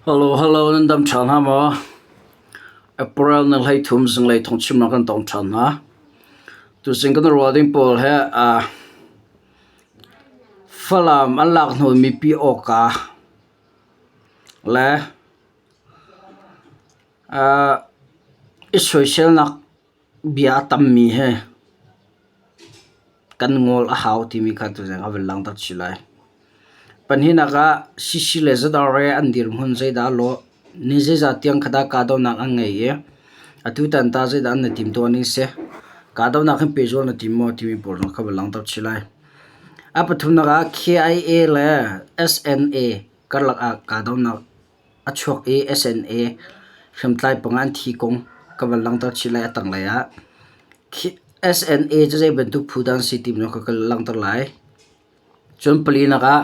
Hello, hello, nan dam ṭhan hnga maw? April ni 13 zinglei thawngchimnak kan tong ṭhan hna. Tuzing kan ruah ding pawl he uh, Falam an lak hnu mipi awka le uh, i soiselnak bia a tammi he kan ngawl a hau timi kha tuzing a van langhter chih lai. Pahnihnak ah CC le ZRA an dirhmun zeidah a lawh, ni zeizat tiang kha dah kahdohnak an ngei i atutan tah zeidah an i timtuah ning si, kahdohnak hin pehzulh na tim maw timi pawl zong kha van langhter chih lai. A pathumnak ah KIA le SNA karlak ah kahdohnak A chuak i SNA hriamtlai panga an thi kong ka van langhter chih lai a tanglei ah. SNA cu zei bantuk phu dah an si timi zong ka langhter lai. Cun palinak ah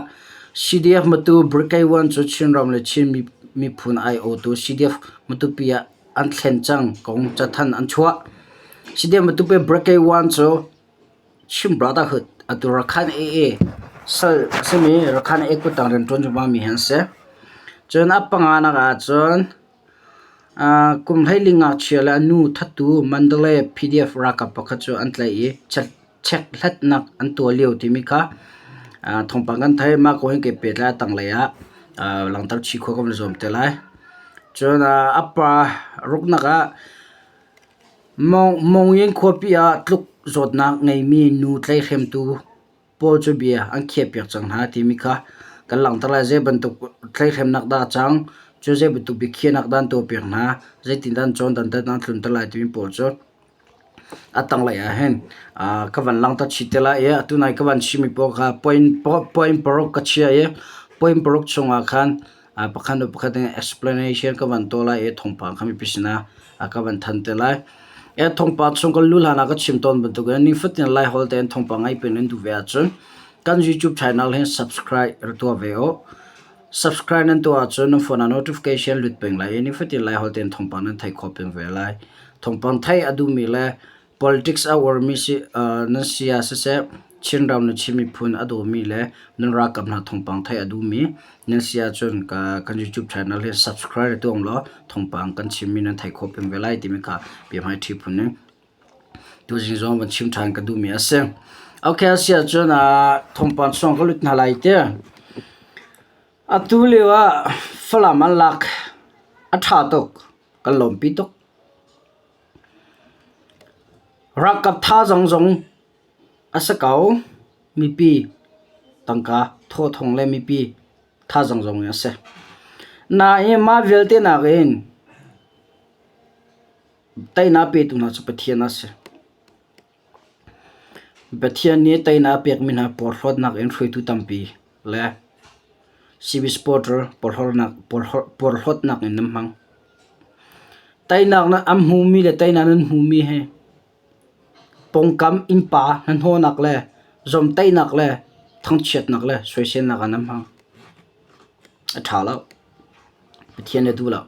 CDF Matu Brigade 1 cu Chinram le Chin miphun aiawhtu CDF Matupi ah an thlen cang kong cathanh an chuah. CDF Matupi Brigade 1 cu Chin Brotherhood atu Rakhine AA sal a simi Rakhine AA kuttang rianṭuan zungzal mi hi an si. Cun a panganak ahcun kum 14 ngakchia le a nu thattu Mandalay PDF ralkap pakhat cu an tlaih i chekhlatnak an tuah lio timi kha thawngpang kan theih. Mah kong hi kai pehtlai a tanglei ah langhter chih khawh kan i zuam te lai. Cun a pa ruknak ah Mongyin khuapi ah tluk zawtnak ngeimi nu tlaihhremtu pawl cu bia an khiahpiak cang hna timi kha kan langhter lai. Zei bantuk tlaihhremnak dah a cang, cu zei bantuk biakhiahnak dah an tuahpiak hna, zeitindah an cawn dan an tlunter lai timi pawl cu a tanglei ah hin ka van langhter chih te lai i atu nai ka van chimmi pawl kha point paruk ka chiah i point paruk chungah khan Pakhat hnu pakhat in explanation ka van tuah lai i thawngpang kha mipi sinah ka van thanh te lai. E thawngpang chung kan lu hlan ah ka chim tawn bantukin nifatin Laiholh tein thawngpang ngai peng nan duh ve ahcun kan YouTube channel hin subscribe rak tuah ve u. Subscribe nan tuah ahcun nan phone ah notification lut peng lai i nifatin Laiholh tein thawngpang nan theih khawh peng ve lai. Thawngpang theih a duhmi le Politics a uarmi si, nan si ah siseh, Chinram le Chin miphun a dawmi le nan ralkap hna thawngpang theih a duhmi nan si ahcun kan YouTube channel hi subscribe tuah law thawngpang kan chimmi nan theih khawh peng ve lai timi kha biahmaiṭhi phun in tuzing zong van chim ṭhan ka duhmi a si. Okay, a si ahcun thawngpang chung ka lut hna lai ti. Atu lio ah Falam an lak a ṭha tuk, kan lawmpi tuk. Ralkap thazaang zong a si ko. Mipi tangka thawthawng le mipi thazaang zong in a si. Nain mah vialte nakin teinak petu hna cu Pathian a si. Pathian nih teinak a pekmi hna porhlawtnak in hruaitu tampi le CB supporter porhlawtnak in nan hmang. Teinak an hmumi le teinak nan hmumi hi pawngkam innpa hnahnawhnak le zawmhtaihnak le thangchiatnak le soiselnak ah nan hmang. A ṭha lo. Pathian nih a duh lo.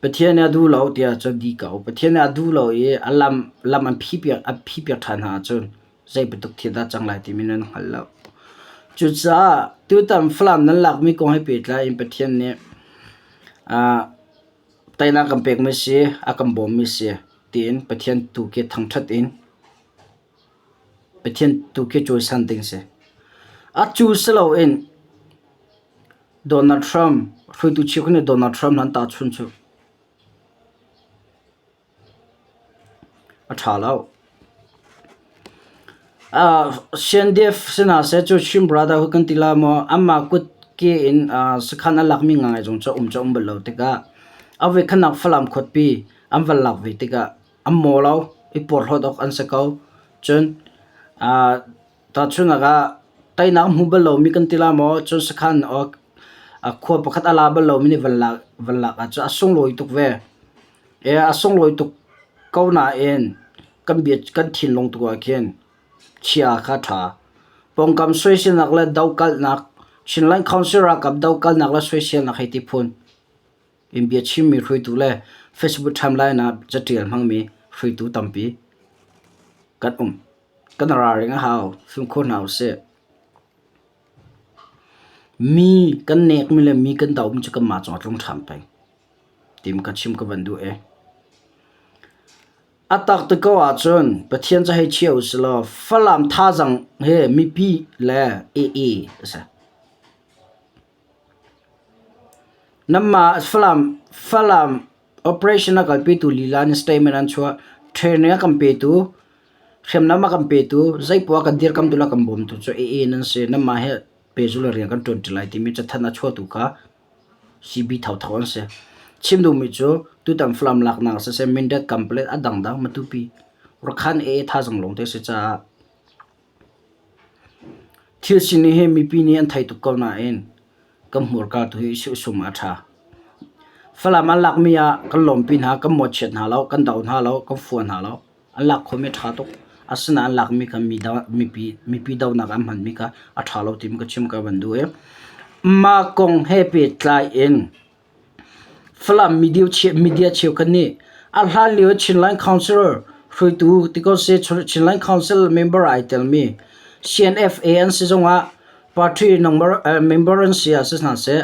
Pathian nih a duh lo tiah cun di ko. Pathian nih a duh lo i a lam lam an phihpiak a phihpiak ṭhan hna ahcun zei bantuk thil dah cang lai timi nan hngal lo. Cucaah tutan Falam nan lakmi kong he pehtlai in Pathian nih uh, teinak kan pekmi si, a kan bawmmi si tiin Pathian tu khi thangṭhat in Pathian tu khi cawisan ding si. A cu si loin Donald Trump hruaitu cheukhat nih Donald Trump an tahchunh cu a ṭha lo. CNDF sinah seh cu Chin Brotherhood kan ti la maw anmah kut ke in sakhan a lakmi ngangai zong cu um cu um bal lo tikah a voikhatnak Falam khuapi an van lak ve tikah an maw lo i porhlawt awk an si ko. Cun Tahchunhnak ah teinak hmu bal lomi kan ti la maw cun sakhan awk khua pakhat a la bal lomi nih van lak van lak ahcun a sunglawi tuk ve. E a sunglawi tuk ko nain kan bia kan thinlung tu ah khin chia kha a ṭha. Pawngkam soiselnak le dokalhnak Chinland Council ralkap dokalhnak le soiselnak hei ti phun in bia chimmi hruaitu le Facebook timeline ah caṭial hmangmi hruaitu tampi kan um. Kan ralring a hau. Fimkhur hna usih. Mi kan nekmi le mi kan dohmi cu kanmah cungah a tlung ṭhan peng. Tim ka chim ka van duh e. A tak ti ko ahcun Pathian cu hei chia usih law Falam thazaang he mipi le AA a si. Nanmah Falam Falam operation a kalpitu lila nih statement an chuah. Training a kan petu, hriamnam a kan petu, zeipoah a kan dirkamtu le a kan bawmtu cu AA nan si. Nanmah he pehzulh in rian kan ṭuanṭi lai timi cathanh a chuahtu kha CB thotho an si. Chim duhmi cu tutan Falam laknak siseh Mindat Kanpalet a dangdang Matupi Rakhan AA thazaang lawngte a si caah thil sining hi mipi nih an thei tuk ko nain kan hmurka tu hi sum ah a ṭha. Falam an lakmi ah kan lawmpi hna, kan mawhchiat hna lo, kan do hna lo, kan fua hna lo. An lak khawhmi a ṭha tuk. Asinain an lakmi kha mipi, mipi donak ah an hmanmi kha a ṭha lo timi ka chim ka van duh i mah kong he pehtlai in Falam media cheukhat nih a hlanlio Chinland Council hruaitu ti ko seh Chinland Council member ai telmi CNFA an si zongah party member an si ah si hna seh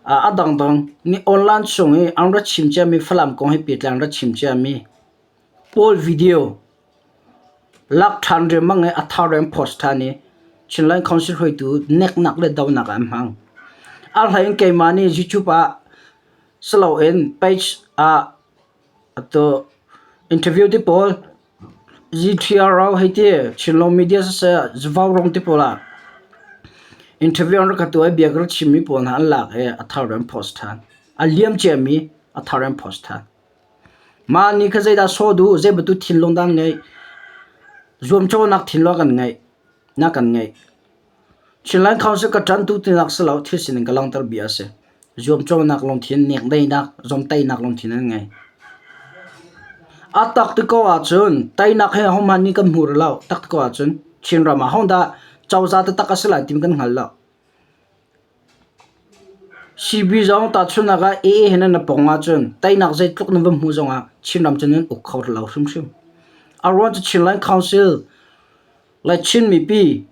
a dangdang nih online chung i an rak chim ciami Falam kong he pehtlai an rak chim ciami pawl video lak ṭhan riangmang i a thar in post ṭhan i Chinland Council hruaitu neknak le donak ah an hmang. A hlei in keimah nih YouTube ah si loin page ah atu interview ti pawl GTRO hei ti Chinlong media siseh Vaurawng ti pawl ah interview an rak ka tuah i bia ka rak chimmi pawl hna an lak i a thar in post ṭhan. A liam ciami a thar in post ṭhan. Mah nih kha zeidah sawh duh, zei bantuk thinlung dah an ngeih? Zuamcawhnak thinlung kan ngeih, na kan ngeih. Chinland Council ka ṭantu tinak si lo, thil sining ka langhter bia a si. Zuamcawhnak lungthin, nekdeinak, zomtainak lungthin an ngei. A tak ti ko ahcun teinak hi ahohmanh nih kan hmu rih lo. Tak ti ko ahcun Chinram ah hodah cozah taktak a si lai timi kan hngal lo. CB zong tahchunhnak ah AA he nan i pong ahcun teinak zeitluk nan va hmuh zongah Chinram cu nan uk kho lo hrimhrim. A ruang cu Chinland Council le Chin mipi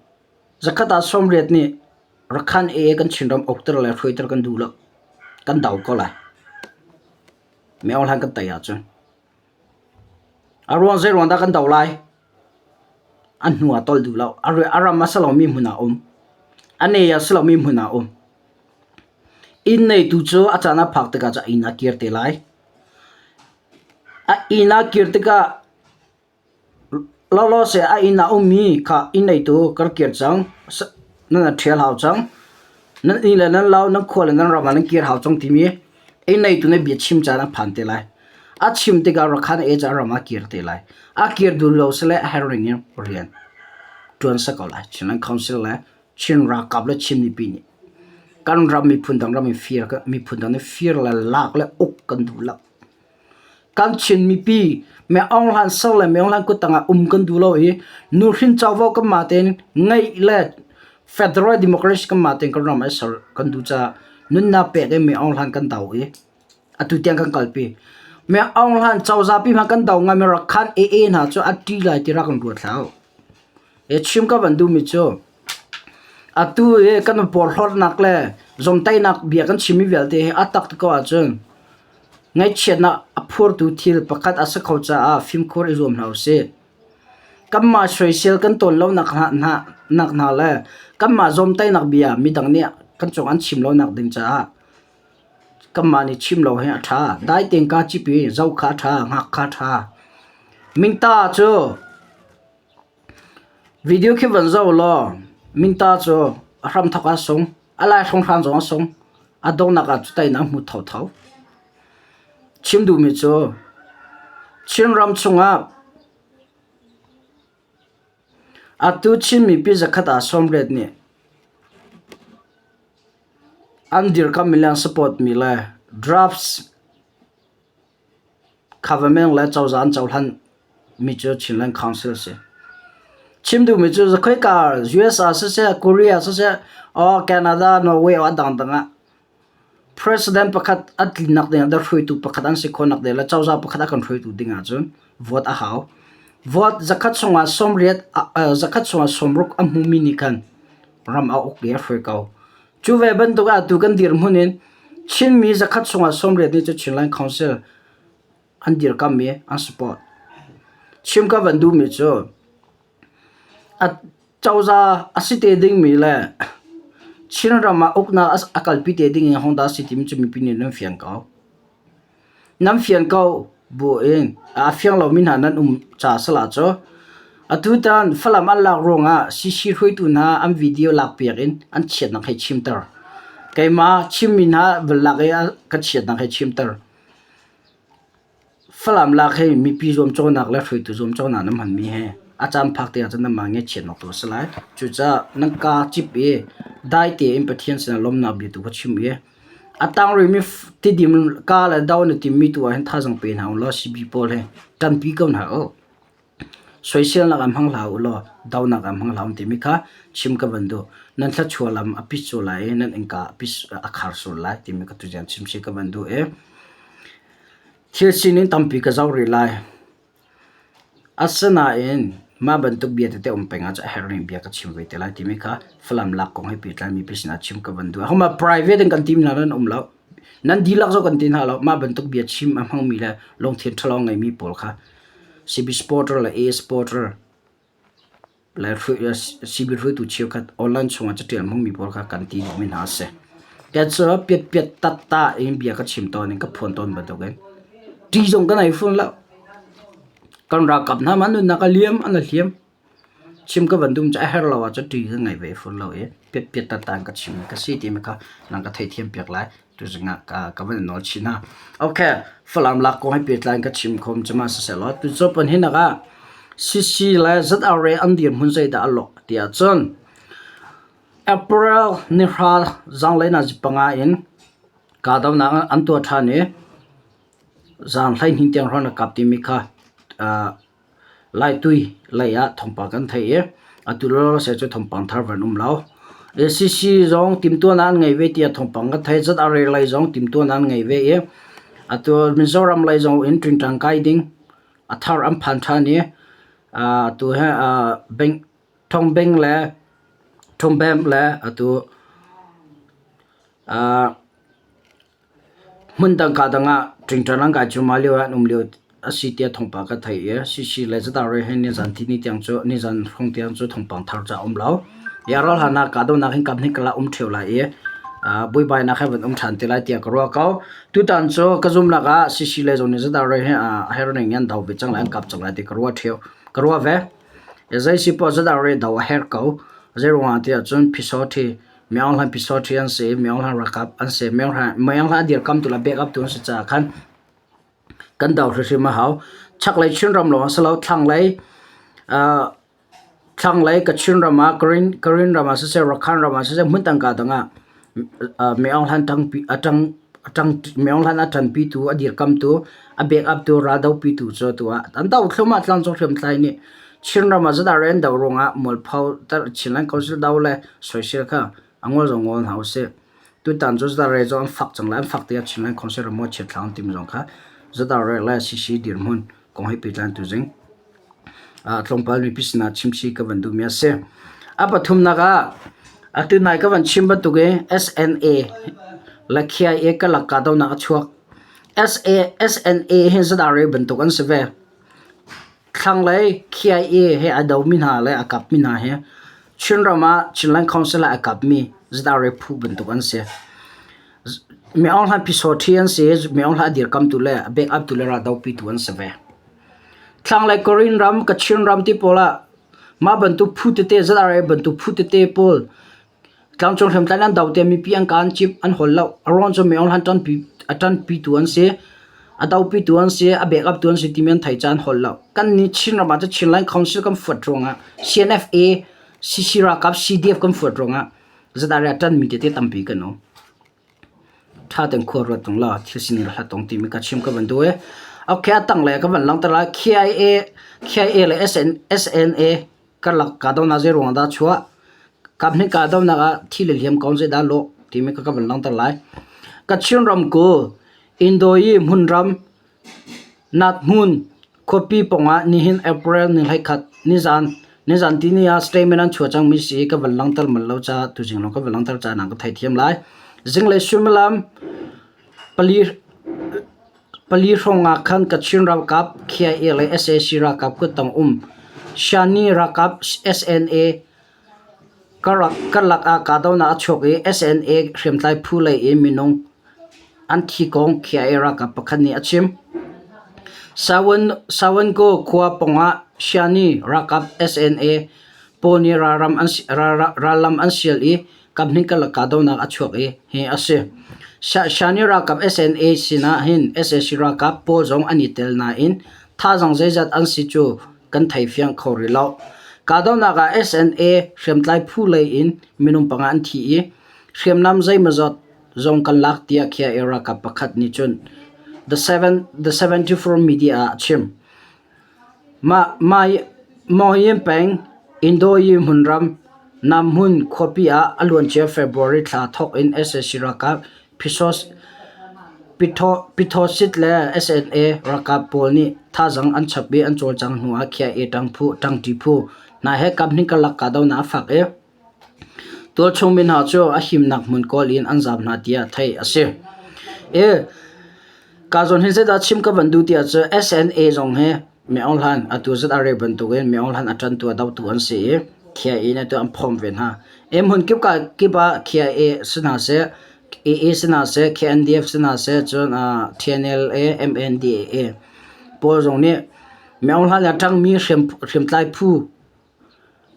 zakhat ah 80 nih Rakhan AA kan Chinram ukter le hruaiter kan duh lo. Kan do ko lai. Mi Aung Hlaing kan tei ahcun. A ruang zei ruang dah kan do lai? A hnu ah tolh duh lo. A ram a si lomi hmun ah um. A ne a si lomi hmun ah um. Inn neitu cu a caan a phak tikah cu a inn ah kir te lai. A inn ah kir tikah Lawlaw seh a inn ah ummi kha inn neitu ka rak kir cang. Nan rak ṭhial hau cang. Nan inn le nan lo, nan khua le nan ram ah nan kir hau cang timi inn neitu nih bia chim caan a phan te lai. A chim tikah Rakhan e cu a ram ah a kir te lai. A kir duh lo sile a herh ning in rian ṭuan si ko lai. Chinland Council le Chin ralkap le Chin mipi nih kan ram miphun dang ram in fir miphun dang nih fir le lak le uk kan duh lo. Kan Chin mipi Me Aung Hlan ser le Me Aung Hlan kuttang ah um kan duh lo i nuhrin covo kanmah tein ngeih le federal democracy kanmah tein kan ram ah ser kan duh caah nunnak pek in Me Aung Hlan kan do i atu tiang kan kalpi. Me Aung Hlan cozah pi hmanh kan do ngai mi Rakhan AA hna cu a ṭi lai ti rak kan ruat hlah u. He chim ka van duhmi cu atu i kan porhlawtnak le zomtaihnak bia kan chimmi vialte hi a tak ko ahcun Ngaihchiatnak a phurtu thil pakhat a si kho caah fimkhur i zuam hna usih. Kanmah soisel kan tawn lonak nak hna le kanmah zawmtaihnak bia midang nih kan cung an chim lonak ding caah kanmah nih chim lo hi a ṭha. Dai tein kaa cip i zoh kha a ṭha, hngak kha a ṭha. Mingta cu video khi van zoh law mingta cu a hramthawk ah a sung. A lai hrawnghrang zong a sung. A donghnak ah cu teinak a hmu thotho. Chim duhmi cu Chinram chungah atu Chin mipi zakhat ah 80 nih an dirkamhmi le an support mi le drafts Government le cozah an cohlan mi cu Chinland Council a si. Chim duhmi cu khoika US ah siseh, Korea siseh, or Canada, Norway or a dangdang ah president pakhat a tlinnak ding ah hruaitu pakhat an si khawhnak ding le cozah pakhat a kan hruaitu ding ahcun vote a hau. Vote zakhat chungah 80 zakhat chungah 60 a hmumi nih khan ram a uk i a hruai ko. Cu ve bantuk ah atu kan dirhmun in Chinmi zakhat chungah 80 nih cu Chinland Council an dirkamh i an support. Chim ka van duhmi cu a cozah a si te dingmi le Chinram ah uknak a kalpi te ding in Honda si timi cu mipi nih nan fiang ko. Nan fian ko buin a fiang lomi hna nan um ca sal ah cu atutan Falam an lak ruangah CC hruaitu hna an video lakpiak in an chiatnak hei chimter. Keimah chimmi hna van lak i ka chiatnak hei chimter. Falam lak hi mipi zuamcawhnak le hruaitu zuamcawhnak nan hmanmi hi a caan phak te ahcun nanmah ngaihchiatnak tu a si lai. Cucaah nan kaa cip i dai tein Pathian sinah lawmhnak bia tu kha chim i a tang rihmi tidim ka le do na timmi tu ah hin thazaang pe hna u law CB pawl hi ṭanpi ko hna u. Soiselnak ah hmang hlah u law donak ah hmang hlah u timi kha chim ka van duh. Nan thluachuah lam a pit sual lai i nan innka a pit a khar sual lai timi ka tuzian chim si ka van duh i thil sining tampi ka zoh rih lai. Asinain mah bantuk bia tete um peng ahcun a herh ning bia ka chim ve te lai timi kha Falam lak kong he pehtlai mipi sinah chim ka van duh. Homa private in kan tim hna nan um lo. Nan dihlak zong kan ti hna lo. Mah bantuk bia chim a hmangmi le lungthin ṭhalo ngeimi pawl kha CB supporter le A supporter le CB hruaitu cheukhat online chungah caṭial hmangmi pawl kha kan ti duhmi hna a si. Kei cu piatpiat tatta in bia ka chim tawn in ka phuan tawn bantukin ṭih zong kan ei fawn lo. Kan ralkap hna mah nunnak a liam an a hliam. Chim ka van dum cu a herh lo ahcun ṭih ka ngei ve fawn lo i piatpiat tatta in ka chimmi ka si timi kha nan ka theithiam piak lai. Tuzing ah ka van nawl chih hna. Okay, Falam lak kong he pehtlai in ka chim khom cu ma siseh law tucu pon hi nak ah CC le ZRA an dirhmun zeidah a lawh ti ahcun April ni hra zanglei nazi panga in kahdohnak an tuah ṭhan i zan 12 tiang hrawng an kap timi kha Laitui lei ah thawngpang kan theih i atu lawlaw cu thawngpang thar van um lo. ACC zong timhtuahnak an ngei ve tiah thawngpang kan theih. ZRA lei zong timhtuahnak an ngei ve i atu Mizoram lei zong in ṭingṭang kai ding a thar an phan ṭhan i atu hi bank Thongbeng le Thongbem le atu Hmundang kaa dang ah ṭingṭang an kai cuahmah lio ah an um lio a si tiah thawngpang ka theih i CC le Zatari he nizan tihni tiang cu nizan hrawng tiang cu thawngpang thar cu a um lo. Hi a rauh hlan ah kahdohnak hin kam hnik ah um ṭheo lai i buaibainak he van um ṭhan te lai tiah ka ruah ko. Tutan cu ka zumhnak ah CC le zong nih Zatari he a herh ning in an do ve cang lai, an kap cang lai ti ka ruah ṭheo. Ka ruah ve. Zei si poah Zatari do a herh ko. Zeiruangah tiah cun Phisawṭhi Myo Aung Hlaing Pyisawṭhi an si i Myo Aung Hlaing ralkap an si. Myo Aung Hlaing a dirkamtu le backup tu an si caah khan kan do hrimhrim a hau. Chaklei Chinram lawng a si lo, thlanglei uh, thlanglei Kachin ram ah Karen, Karen ram ah siseh, Rakhine ram ah siseh, hmun tangka dang ah uh, Myo Aung Hlaing ṭangpi, a ṭang, a ṭang, Myo Aung Hlaing a ṭanpitu, a dirkamtu, a backup tu, raldopitu cu tu ah an do thluahmah tlangcung hriamtlai nih Chinram ah zadah rian do ruangah mualpho ter Chinland Council do le soisel kha a ngol zong ngol hna usih. Tutan cu zadah re zong an fak cang lai. An fak tikah Chinland Council ram chiat thlang an tim zong kha zadah re le CC dirhmun kong he pehtlai tuzing tlawmpal mipi sinah chimchih ka van duhmi a si. A pathumnak ah atu nai ka van chim bantuk i SNA le KIA karlak kahdohnak a chuak. SA, SNA hi zadah re bantuk an si ve. Thlanglei KIA he a domi hna le a kapmi hna hi Chinram ah Chinland Council ah a kapmi ZRA phu bantuk an si. Mi Aung Hlaing Pyisawṭhi an si i Mi Aung Hlaing a dirkamtu le a backup tu le raldopitu an si ve. Thlanglei Korean ram, Kachin ram ti pawl ah mah bantuk phu tete ZRA bantuk phu tete pawl Tlangcung hriamtlai an do tiah mipi an ka an cip, an hawl lo. A ruang cu Mi Aung Hlaing ṭanpi, a ṭanpitu an si, a dopitu an si, a backup tu an si timi an theih caah an hawl lo. Kan nih Chinram ah cun Chinland Council kan fuat ruangah CNFA, CC ralkap, CDF kan fuat ruangah zedah a ṭanmi tete tampi kan um. Ṭha tein khua ruat tung law thil sining hlat tung timi ka chim ka van duh i. Okay, a tanglei ka van langhter lai. KIA, KIA le SN, SNA Karlak kahdohnak zei ruangah dah a chuah? Kaphnih kahdohnak ah thi le hliam kong zeidah a lawh timi kha ka van langhter lai. Kachin ramkulh Indoyi hmunram Nathmun khuapi pawngah nihin April ni 21 nizan Nizan tini ah statement an chuah cangmi si i ka van langhter manh lo caah tuzing lawng ka van langhter caah nang ka theithiam lai. Zinglei suimilam pali hrawng ah khan Kachin ralkap KIA le sac ralkap kuttang um Shani ralkap SNA karlak ah kahdohnak a chuak i SNA hriamtlai phu lei in minung an thi kong KIA ralkap pakhat nih a chim. Sawango khua pawngah Shani ralkap SNA pawl nih rallam an sial i kaphnih karlak kahdohnak a chuak i hi a si. Shani ralkap SNA sinah hin sac ralkap pawl zong an i tel nain thazaang zeizat an si cu kan thei fiang kho rih lo. Kahdohnak ah SNA hriamtlai phu lei in minung panga an thi i hriamnam zeimawzat zong kan lak tiah KIA ralkap pakhat nih cun The 74 Media ah a chim. Maw-Yin peng, Indoyi hmunram, Namhmun khuapi ah a luancia February thla thawk in sac ralkap Pyithosit le SNA ralkap pawl nih thazaang an chap i an cawlcangh hnu ah KIA ṭangṭi phu hna he kaphnih karlak kahdohnak a fak i tualchung mi hna cu a himnak hmun kawl in an zaam hna tiah theih a si. Ka zawn hin zeidah chim ka van duh ti ahcun SNA zong hi Mi Aung Hlan atu zat a rel bantukin Mi Aung Hlan a ṭantu a dotu an si i KIA nih atu an phawm ve hna. I hmun kip kip ah KIA si hna seh, AA si hna seh, KNDF si hna seh, cun TNLA, MNDAA pawl zong nih Mi Aung Hlan a ṭangmi hriamtlai phu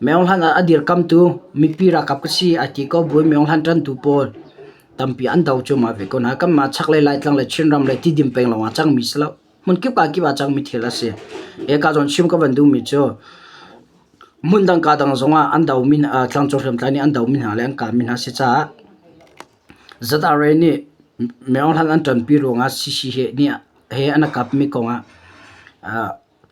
Mi Aung Hlan a dirkamtu mipi ralkap ka si ai ti ko buin Mi Aung Hlan ṭantu pawl tampi an do cuahmah ve ko hna. Kanmah chaklei Laitlang le Chinram le Tidim peng lawngah cangmi si lo. Hmunkip kaa kip ah cangmi thil a si. Hika zawn chim ka van duhmi cu hmundang kaa dang zongah an domi tlangcung hriamtlai nih an domi hna le an kaami hna si caah ZRA nih Mi Aung Hlaing an ṭanpi ruangah CC he nih he an kapmi kongah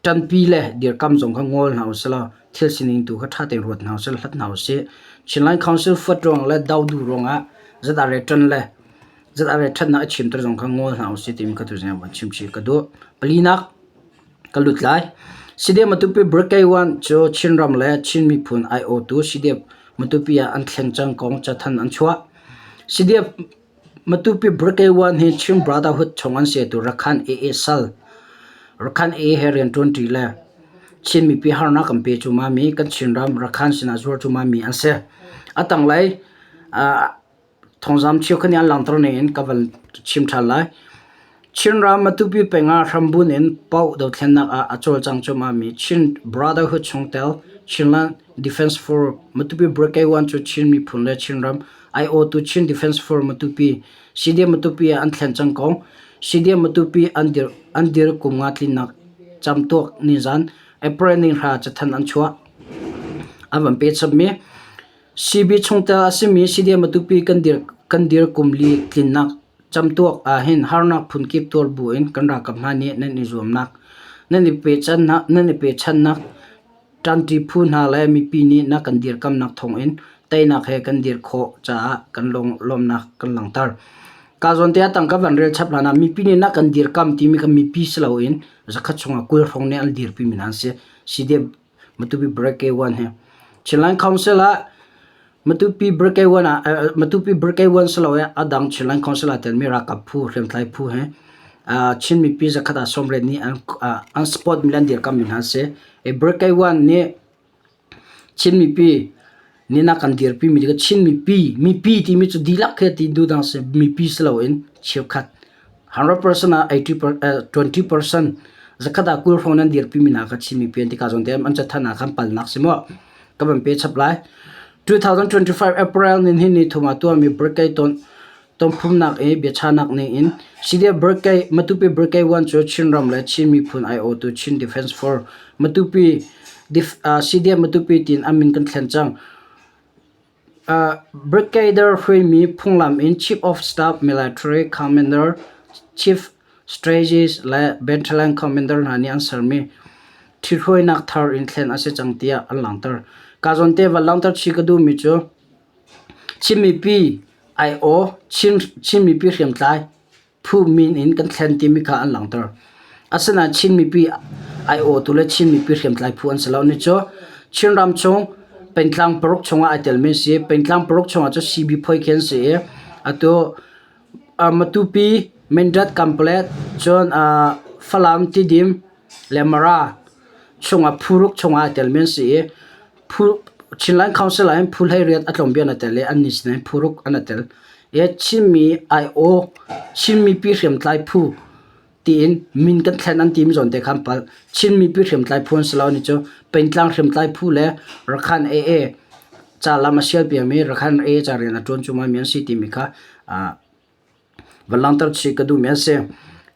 ṭanpi le dirkam zong kha ngol hna usih law thil sining tu kha ṭha tein ruat hna usih hlat hna usih. Chinland Council fuat ruang le do duh ruangah ZRA ṭan le ZRA ṭhatnak a chimter zong kha ngol hna usih timi kha tuzing ah van chim chih ka duh. Palinak ka lut lai. CDF Matupi Brigade 1 cu Chinram le Chin miphun aiawhtu CDF Matupi ah an thleng cang kong cathanh an chuah. CDF Matupi Brigade 1 hi Chin Brotherhood chung an si tu Rakhan AA Sal Rakhan AA he rian ṭuanṭi le Chin mipi harnak kan pe cu mami kan Chinram Rakhan sinah zuar cu mami an si. A tanglei Thawngzam cheukhat nih an langhter ning in ka van chim ṭhan lai. Chinram Matupi peng ah hrambunh in Paoh dothlennak ah a cawlcang cuahmahmi Chin Brotherhood chungtel Chinland Defense Force Matupi Brigade 1 cu Chin miphun le Chinram aiawhtu Chin Defense Force Matupi CDF Matupi ah an thlen cang ko. CDF Matupi an dir, an dir kum nga tlinnak camtuak nizan April ni hra cathanh an chuah. An van pe chapmi CB chungtel a simi CDF Matupi kan dir, kan dir kum li tlinnak camtuak ahhin harnak phunkip tuar buin kan ralkap hna nih nan i zuamnak, nan i pechannak, nan i pechannak ṭanṭi phu hna le mipi nih na kan dirkamnak thawngin teinak he kan dir khawh caah kan lawmnak kan langhter. Ka zawn te ah tangka van rel chap hlan ah mipi nih na kan dirkam timi kha mipi si loin zakhat chungah 20 hrawng nih an dirpi mi hna an si. CDF Matupi Brigade 1 hi. Chinland Council ah Matupi Brigade 1 ah Matupi Brigade 1 si lo i a dang Chinland Council ah telmi ralkap phu hriamtlai phu he Chin mipi zakhat ah sawmriat nih an an support mi le an dirkamh mi hna an si. I Brigade 1 nih Chin mipi nih na kan dirpi mi Chin mipi mipi timi cu dihlak khi ti duh dang si mipi si loin cheukhat 100% ah 80 20% zakhat ah 20 hrawng nan dirpi mi hna kha Chin mipi an ti ka zawn te an cathanh ah khan palnak si maw ka van pe chap lai 2025 April nin hin ni thum ah tuahmi Brigade ton tonphumnak i biachahnak ning in CDF Brigade Matupi Brigade 1 cu Chinram le Chin miphun aiawhtu Chin Defense Force Matupi CDF Matupi tiin a min kan thlen cang. Brigadier hruaimi phunglam in Chief of Staff, Military Commander, Chief Strategist le Battalion Commander hna nih an sermi ṭhithruainak thar in thlen a si cang tiah an langhter. Ka zawn te van langhter chih ka duhmi cu Chin mipi aiawh, Chin mipi hriamtlai phu min in kan thlen timi kha an langhter. Asinain Chin mipi aiawhtu le Chin mipi hriamtlai phu an si lo. Ni cu Chinram chung pengtlang paruk chungah ai telmi an si. Pengtlang paruk chungah cu CB phoi khi an si i atu Matupi, Mindat, Kanpalet, cun Falam, Tidim le Mara chungah phuruk chungah ai telmi an si i phu Chinland Council ah hin phu 18 a tlawm bia an i tel i annih sinah hin phuruk an i tel. I Chinmi ai-aw, Chin mipi hriamtlai phu tiin min kan thlen an timi zawn te kha an palh. Chin mipi hriamtlai phu an si lo ni cu Pengtlang hriamtlai phu le Rakhan AA ca lam a sial piakmi Rakhan AA ca rian a ṭuan cuahmahmi an si timi kha van langhter chih ka duhmi an si.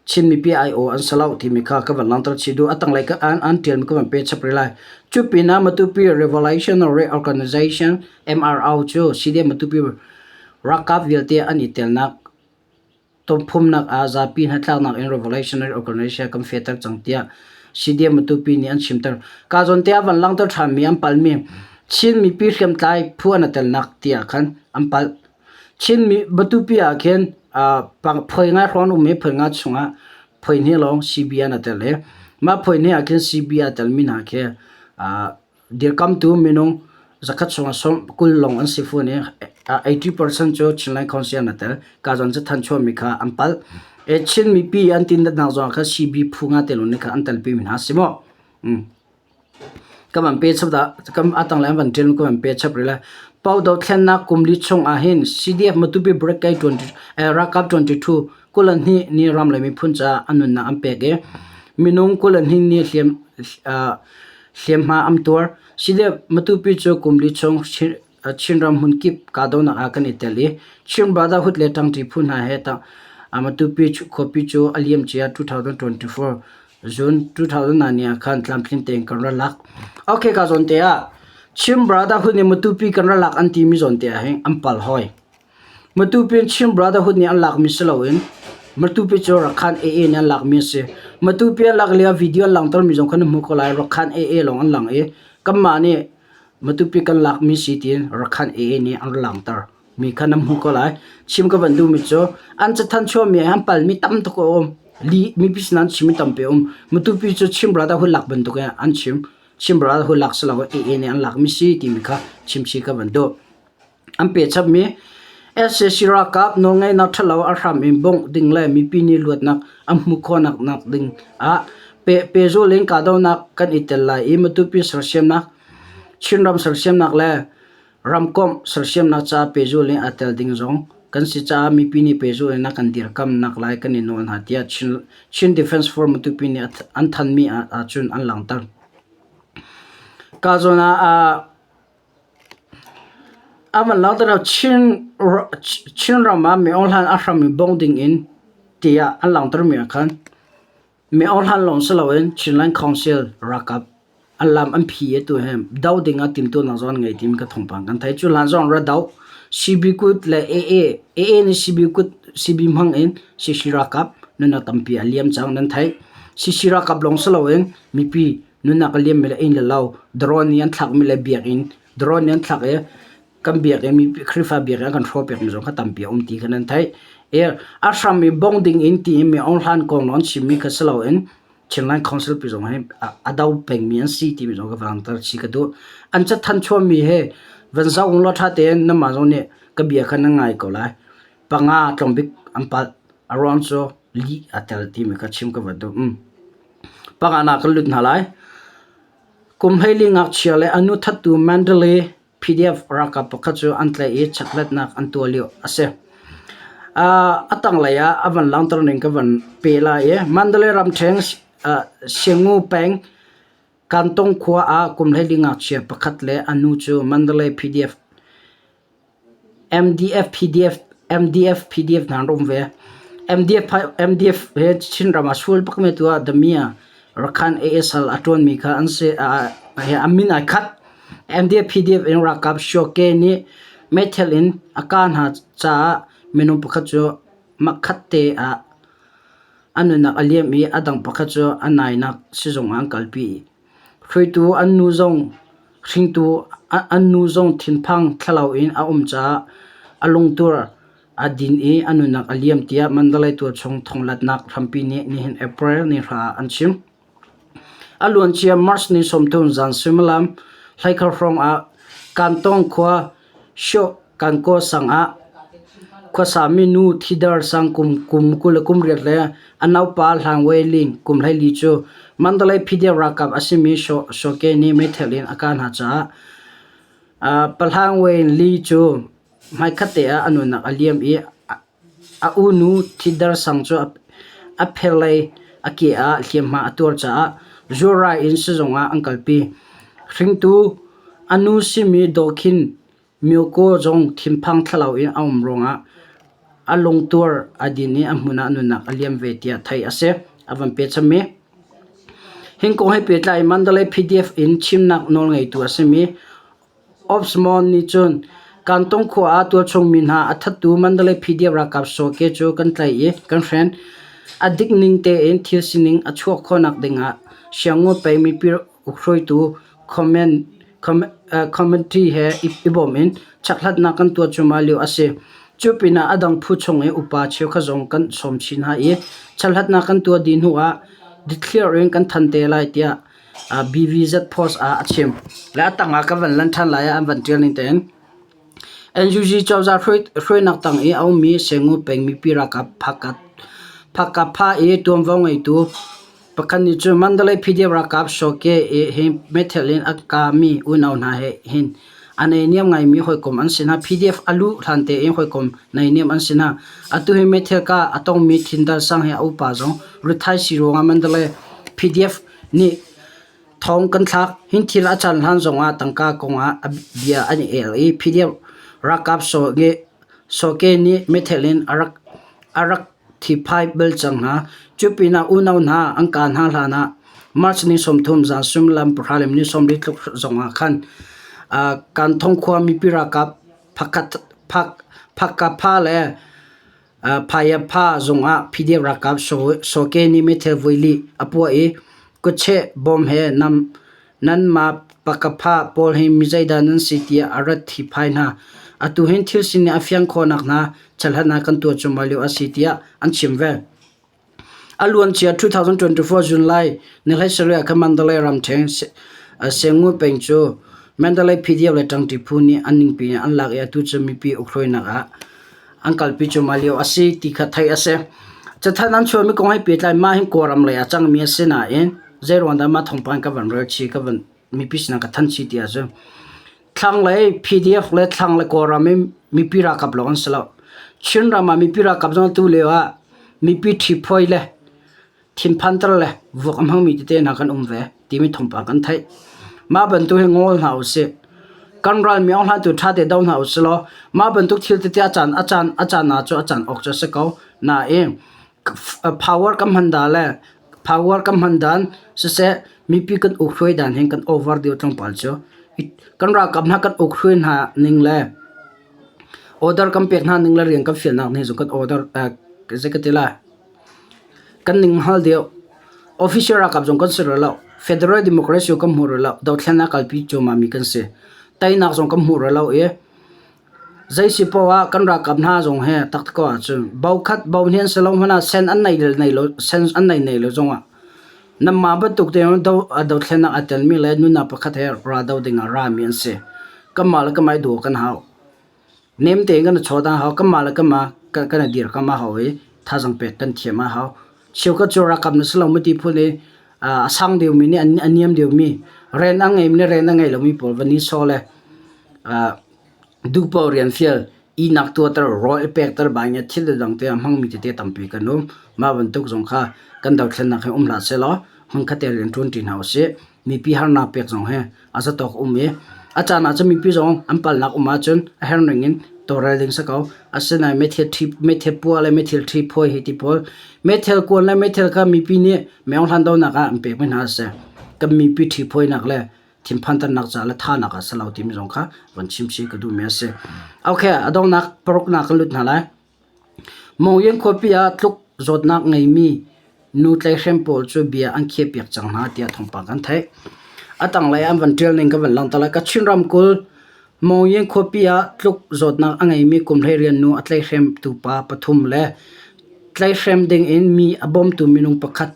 Chin mipi ai-aw an si lo timi kha ka van langhter chih duh. A tanglei ka an, an ṭialmi ka van pe chap rih lai. Cu pinah Matupi Revolutionary Organization MRO cu CDF Matupi ralkap vialte an i telnak Tawmphumnak ah zapi hnatlaknak in Revolutionary Organization kan fehter cang tiah CDM Matupi nih an chimter. Ka zawn te ah van langhter ṭhanmi an palmi Chin mipi hriamtlai phu an i telnak tiah khan an palh. Chin mi Matupi ah khin phoi nga hrawng an um i phoi nga chungah phoi hnih lawng CB an i tel i mah phoi hnih ah khin CB aa telmi hna khi Dirkamtu minung zakhat chungah 20 lawng an si fawn i 80% cu Chinland Council an i tel. Ka zawn cu thanchuahmi kha an palh. Chin mipi an tindatnak zongah kha CB phu nga te lawng nih khan an telpi mi hna si maw? Ka van pe chap dah kam atang le an van ṭial ka van pe chap rih lai. Pau dothlennak kum li chung ah hin CDF Matupi Brigade 20 ralkap 22 22 nih ram le miphun caah an nunnak an pek i minung 22 nih hliam hliamhma an tuar. CDF Matupi cu kum li chung Chinram hmunkip kahdohnak ah kan i tel i Chin Brotherhood le ṭangṭi phu hna he Matupi khuapi cu a liamcia 2024 June 2009 ah khan tlamtling tein kan ra lak. Okay ka zawn te ah Chin Brotherhood nih Matupi kan ra lak an timi zawn te ah hin an pal hoi. Matupi in Chin Brotherhood nih an lakmi si loin Matupi cu Rakhan AA nih an lakmi a si. Matupi an lak lio video an langhtermi zong kha na hmuh ko lai. Rakhan AA lawng an lang i kanmah nih Matupi kan lakmi si tiin Rakhan AA nih an langhter mi kha na hmuh ko lai. Chim ka van duhmi cu an cathanh chuahmi ah an palmi tam tuk a um. Li mipi sin an chimmi tampi a um. Matupi cu Chin Brotherhood lak bantuk in an chim. Chin Brotherhood lak si lo AA nih an lakmi si timi kha chimchih ka van duh. An pehchapmi sac ralkap nawlngeihnak ṭhalo a hram in bawmh ding le mipi nih luatnak an hmuh khawhnak ding ah pehzulh in kahdohnak kan i tel lai i Matupi sersiamnak, Chinram sersiamnak le ramkomh sersiamnak caah pehzulh in aa tel ding zong kan si caah mipi nih pehzulh in a kan dirkamnak lai kan i nawl hna tiah Chin Defense Force Matupi nih an thanhmi ahcun an langhter. Ka zawn ah A van langhter lo. Chinram ah mi-awhlan a hram i bawmh ding in tiah an langhtermi ah khan mi-awhlan lawng si loin Chinland Council ralkap an lam an phi i atu hi doh ding ah timhtuahnak zong an ngei timi kha thawngpang kan theih. Cu hlan zong ra doh CB kut le AA, AA nih CB kut CB hmang in CC ralkap nunnak tampi a liam cang nan theih. CC ralkap lawng si loin mipi nunnak a liammi le inn le lo drone nih an thlakmi le biakinn drone nih an thlak i kan biakinn mi Khrihfa biakinn an kan hrawhpiakmi zong kha tampi a um ti kha nan theih. I a hram i bongh ding in tiin mi Aung Hlan kong lawng an chimmi kha si loin Chinland Council pi zong hi a do pengmi an si timi zong ka van langhter chih ka duh. An cathanh chuahmi hi van zoh ung law ṭha tein nanmah zong nih ka bia kha nan ngai ko lai. Panga tlawmbik an palh. A ruang cu lih a tel timi kha chim ka van duh. Panganak kan lut hna lai. Kum 14 ngakchia le a nu thattu Mandalay PDF ralkap pakhat cu an tlaih i chekhlatnak an tuah lio a si. A tanglei ah a van langhter ning ka van pe lai i Mandalay ramṭhen Singu peng Kantong khua ah kum 14 ngakchia pakhat le a nu cu Mandalay PDF MDF PDF MDF PDF hna an um ve. MDF MDF he Chinram ah sual bak mi tu ah Damia Rakhan ASL a ṭuanmi kha an si a min ai khat. MDF PDF in ralkap Shoke nih meithal in a kah hna caah minung pakhat cu makhat te ah a nunnak a liam i a dang pakhat cu a nainak sizung ah an kalpi. Hruaitu an nu zong hringtu an nu zong thinphang thlalau in a um caah a lungtur a din i a nunnak a liam tiah Mandalay tualchung thonglatnak hrampi nih nihin April ni 2 ah an chim. A luancia March ni 30 zan suimilam. Hleikhar hrawng ah Kantong khua Hsioh Kankaw sang ah khuasami nu Thidar sang kum 28 le a naupa Hlang Wei Ling kum 14 cu Mandalay PDF ralkap a simi Soke nih meithal in a kah hna caah Pahlang Wei Li cu hmaikhat te ah a nunnak a liam i A unu Thidar sang cu a phelei a ke ah hliamhma a tuar caah zualrai in sizung ah an kalpi. Hringtu a nu simi Daw Khin Myoko zong thinphang thlalau in a um ruangah a lungtur a din i a hmun ah nunnak a liam ve tiah theih a si. A van pe chami. Hi kong he pehtlai in Mandalay PDF in chimnak nawlngeitu a simi Osmond nih cun Kantong khua ah tualchung mi hna a thattu Mandalay PDF ralkap Soke cu kan tlaih i kan hren. A dik ning tein thil sining a chuah khawhnak dingah Siangngaw peng mipi hruaitu committee he i bawm in chekhlatnak kan tuah cuahmah lio a si. Cu pinah a dang phu chung i upa cheukhat zong kan sawm chin hna i chekhlatnak kan tuah dih hnu ah dikthliar in kan thanh te lai tiah BVZ post ah a chim. Le a tang ah ka van lan ṭhan lai ah an van ṭial ning tein NUG cozah hruainak tang i a ummi Sengu peng mipi ralkap Phakapha i tuanvo ngeitu pakhat nih cun Mandalay PDF ralkap Soke i hi meithal in a kami unau hna he hin a neihniam ngaimi hawikom an si hna. PDF a luh hlan tein hawikom neihniam an si hna. Atu hi meithal kah a tongmi Thindal sang he a upa zong rithaisii si ruangah Mandalay PDF nih thong kan thlak. Hin thil a can hlan zongah tangka kongah a bia an i el i PDF ralkap Soke nih meithal in a rak ṭhihphai bal cang hna. Cu pinah unau hna an kah hna hlanah March ni 30 zan suimilam pahra le minute 40 tluk zongah khan Kanthong khua mipi ralkap Phakapha le Phayapha zungah PDF ralkap Soke nih meithal voili a puah i kutcheh bom he nanmah pakapha pawl hi mi zeidah nan si tiah a rat ṭhihphai hna. Atu hin thil sining a fiang khawhnak hna chalhnak kan tuah cuahmah lio a si tiah an chim ve. A luancia 2024 July ni 17 ah khan Mandalay ramṭhen Sengu peng cu Mandalay PDF le ṭangṭi phu nih an ningpi in an lak i atu cu mipi ukhruainak ah an kalpi cuahmah lio a si ti kha theih a si. Cathanh an chuahmi kong he pehtlai mah hin Kawlram lei ah cangmi a si nain zeiruang dah mah thawngpang ka van rel chih ka van mipi sinah ka thanh chih ti ahcun thlanglei PDF le thlanglei Kawlram i mipi ralkap lawng an si lo. Chinram ah mipi ralkap zong atu lio ah mipi ṭhiphawi le thinphanter le vuak a hmangmi tete hna kan um ve timi thawngpang kan theih. Mah bantuk hi ngawl hna usih. Kan ral mi hlan tu ṭha te do hna usih law mah bantuk thil tete a caan a caan a caan ah cu a caan awk cu a si ko. Nain power kan hman dan le power kan hman dan siseh mipi kan uk hruai dan hin kan over deuh tlawmpal cu kan ralkap hna kan uk hruai hna ning le order kan pek hna ning le rian kan fialnak ning zong kan order zei ka ti lai. Kan ning hal deuh. Official ralkap zong kan si rih lo. Federal Democracy kan hmu rih lo. Dothlennak kalpi cuahmahmi kan si. Teinak zong kan hmu rih lo i zei si poah ah kan ralkap hna zong he taktak ko ahcun bo khat bo hnih an si lo hmanh ah sen an nei le nei lo sen an nei nei lo zongah nanmah bantuk tein do dothlennak aa telmi le nunnak pakhat he ra do ding ah rami an si. Kanmah le kanmah i duh kan hau. Nem tein kan i chawt a hau. Kanmah le kanmah kan i dirkamh a hau i thazaang pek kan thiam a hau. Cheukhat cu ralkap na si lo maw ti phun i a sang deuhmi nih a niam deuhmi, rian a ngeimi nih rian a ngei lomi pawl van i sawh le duhpaoh rian fial, ihnak tuahter, rawl i pekter bangin thil dang te a hmangmi tete tampi kan um. Mah bantuk zong kha kan dothlennak hi um hlah sehlaw hmunkhat te rian ṭuanṭi hna usih. Mipi harnak pek zong hi a zatawk um i a caan ahcun mipi zong an palnak um ahcun a herh ning in tawlrel ding si ko. Asinain meithil puah le meithil ṭhi phawi hi ti pawl meithil kuan le meithil kha mipi nih myohlan donak ah an pekmi hna a si. Kan mipi ṭhi phawinak le thinphanternak caah le thahnak ah si lo timi zong kha von chim chih ka duhmi a si. Okay, a donghnak paruknak kan lut hna lai. Mongyin khuapi ah tluk zawtnak ngeimi nu tlaihhrem pawl cu bia an khiahpiak cang hna tiah thawngpang kan theih. A tanglei an van ṭial ning ka van langhter lai. Kachin ramkulh Mongyin khuapi ah tluk zawtnak a ngeimi kum 12 nu a tlaihhremtu pa pathum le tlaihhrem ding in mi a bawmtu minung pakhat.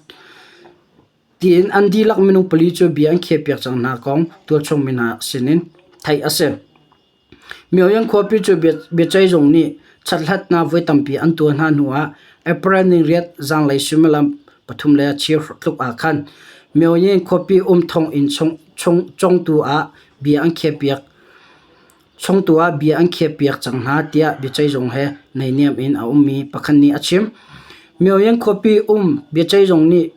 Tiin an dihlak minung pali cu bia an khiahpiak cang hna kong tualchung mi hna sinin theih a si. Myohyang khuapi cu biaceihzung nih chathlatnak voi tampi an tuah hna hnuah April niriat zanlei suimilam 3:15 tluk ah khan Myohyang khuapi um thonginn congtu ah bia an khiahpiak chungtu ah bia an khiahpiak cang hna tiah biaceihzung he naihniam in a ummi pakhat nih a chim. Myohyang khuapi um biaceihzung nih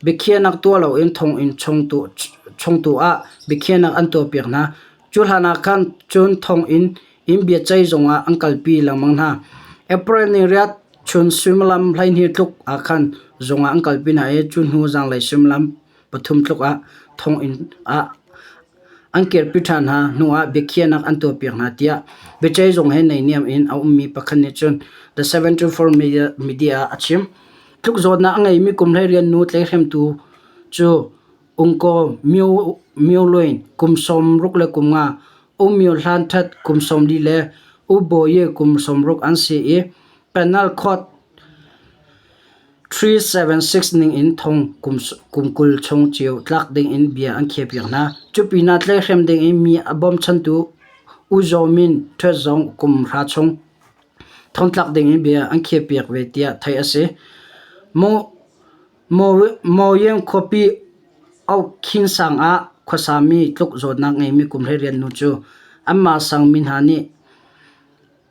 Biakhiahnak tuah loin thonginn chungtu ah biakhiahnak an tuahpiak hna. Cu hlanah khan cun thonginn in biaceih zungah an kalpi lengmang hna. April ni riat chun suimilam 12 tluk ah khan zung ah an kalpi hna i cu hnu zanlei suimilam 3 tluk ah thonginn ah an kirpi ṭhan hna hnuah biakhiahnak an tuahpiak hna tiah biaceih zung he naihniam in a ummi pakhat nih cun The 74 Media ah a chim. Tluk zawtnak a ngeimi kum 18 nu tleihremtu cu Ungkaw Myo Lwin kum 65, U Myo Hlan That kum 40 le U Bo Ye kum 60 an si i Penal Code 376 ningin thong kum 20 chung cio tlak dingin bia an khiahpiak hna. Cu pinah tleihrem dingin mi a bawmchantu U Zaw Min Htwet zong kum hra chung Thongtlak dingin bia an khiahpiak ve tiah theih a si. Maw khuapi Okkhin sang ah khuasami tluk zawtnak ngeimi kum 18 nu cu anmah sang mi hna nih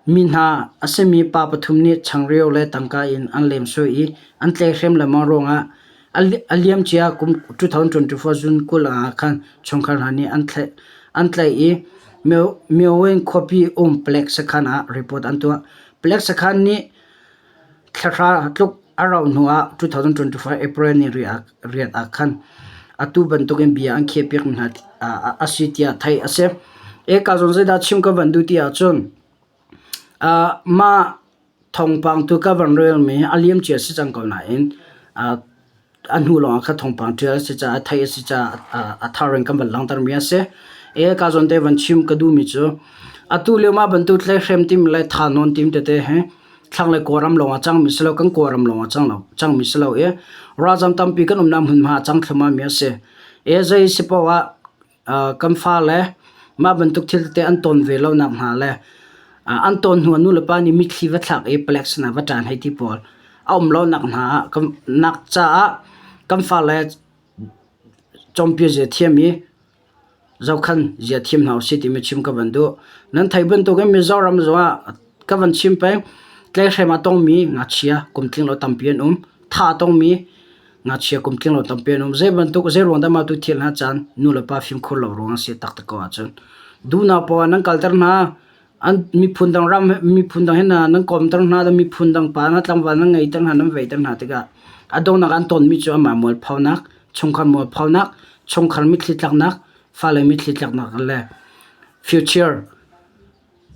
mi hna a simi pa pathum nih changreu le tangka in an lemsoi i an tlaihhrem lengmang ruangah a liamcia kum 2024 June 20 ah khan chungkhar hna nih an tlaih i Myowen khuapi um palek sakhan ah report an tuah. Palek sakhan nih thla hra tluk a rauh hnuah 2025 April ni riat ah khan atu bantukin bia an khiahpiakmi hna a si tiah theih a si. Eka zawn zeidah chim ka van duh ti ahcun mah Thawngpang tu ka van relmi a liamcia si cang ko nain a hnu lawngah kha thawngpang ṭial a si caah theih a si caah a thar in kan van langhtermi a si. Ka zawn te van chim ka duhmi cu atu lio mah bantuk tlaihhrem timi le thahnawn tim tete hi thlanglei Kawlram lawng ah cangmi si lo, kan Kawlram lawng ah cangmi si lo i ralzam tampi kan umnak hmunhma ah cang thluahmahmi a si. Zei si paoh ah Kan fale mah bantuk thil tete an ton ve lonak hnga le an ton hnu ah nulepa nih mitthli va thlak i palek sinah va ṭan hei ti pawl a um lonak hna nak caah kan fale cawnpiak zia thiam i zohkhan zia thiam hna usih timi chim ka van duh. Nan theih bantukin Mizoram zongah ka van chim peng tlaihhrem a tongmi ngakchia kum tling lo tampi an um. Tha a tongmi Ngakchia kum tling lo tampi an um. Zei bantuk zei ruang dah mah tu thil hna caan nu le pa fimkhur lo ruang a si taktak ko ahcun duhnak poah nan kalter hna. An miphun dang ram miphun dang he hna nan kawmter hna miphun dang pa na tlangval nan ngeiter hna nan veiter hna tikah a donghnak an tonmi cu amah mualphonak, chungkhar mualphonak, chungkhar mitthli tlaknak, fale mitthli tlaknak le future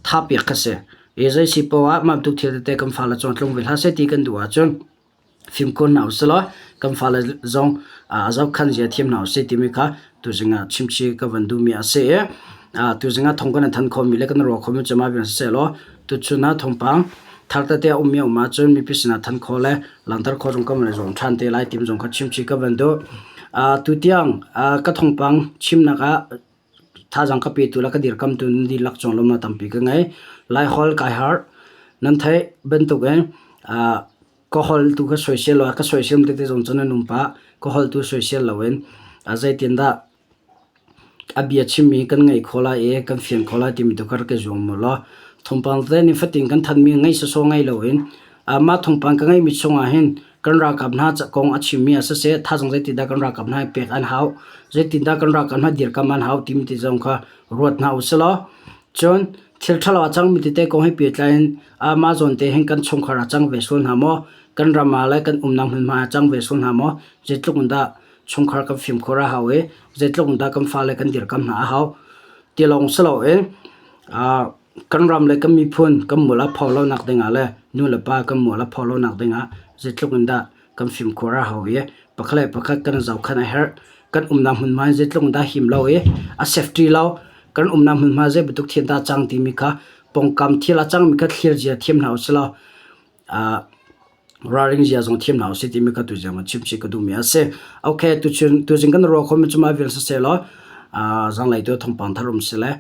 tha piak kha si. I zei si poah ah mah bantuk thil tete kan fale cung tlung ve hlah seh ti kan duh ahcun fimkhur hna usih law kan fale zong a zohkhan zia thiam hna usih timi kha tuzing ah chimchih ka van duhmi a si i tuzing ah thong kan than khomi le kan ruah khomi cu mah vial siseh law tuchun ah thawngpang thar tete a ummi a um ahcun mipi sinah than kho le langhter kho zong kan van i zuam ṭhan te lai timi zong kha chimchih ka van duh. Tutiang ka thawngpang chimnak ah Thazaang ka petu le ka dirkamtu nan dihlak cung lawmhnak tampi ka ngei. Laiholh kai harh. Nan theih bantukin ka holh tu ka soisel lo, ka soisel tete zong cu nan um pah. Ka holh tu soisel loin zeitindah a bia chimmi kan ngaih khawh lai i kan fian khawh lai timi tu kha rak i zuam u law thawngpang tete nifatin kan thanhmi ngaih sawsawh ngei loin mah thawngpang ka ngeihmi chungah hin kan ralkap hna kong a chimmi ah siseh thazaang zeitindah kan ralkap hna hi pek an hau zeitindah kan ralkap hna dirkamh an hau timi ti zong kha ruat hna usih law cun thil ṭhalo a cangmi tete kong he pehtlai in mah zawn te hin kan chungkhar ah cang ve sual hna maw kan ram ah le kan umnak hmunhma ah cang ve sual hna maw zeitluk in dah chungkhar kan fimkhur a hau i zeitluk in dah kan fale kan dirkamh hna a hau ti lawng si loin Kan ram le kan miphun kan mual a pho lonak dingah le nu le pa kan mual a pho lonak dingah zeitluk in dah kan fimkhur a hau i pakhat le pakhat kan i zohkhenh a herh. Kan umnak hmunhma in zeitluk in dah him lo i a safety lo, kan umnak hmunhma zei bantuk thil dah a cang timi kha pawngkam thil a cangmi kha thlir zia thiam hna usih law. Ralring zia zong thiam hna usih timi kha tuziang ah chimchih ka duhmi a si. Okay, tuchun tuzing kan ruah khomi cu mah vial siseh law zanglei tu thawngpang thar um si le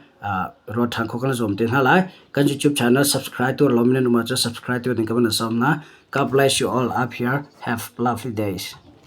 ruat ṭhan khawh kan zuam te hna lai. Kan YouTube channel subscribe tu lo min um ahcun subscribe tu ding ka van sawm hna. God bless you all up here. Have lovely days.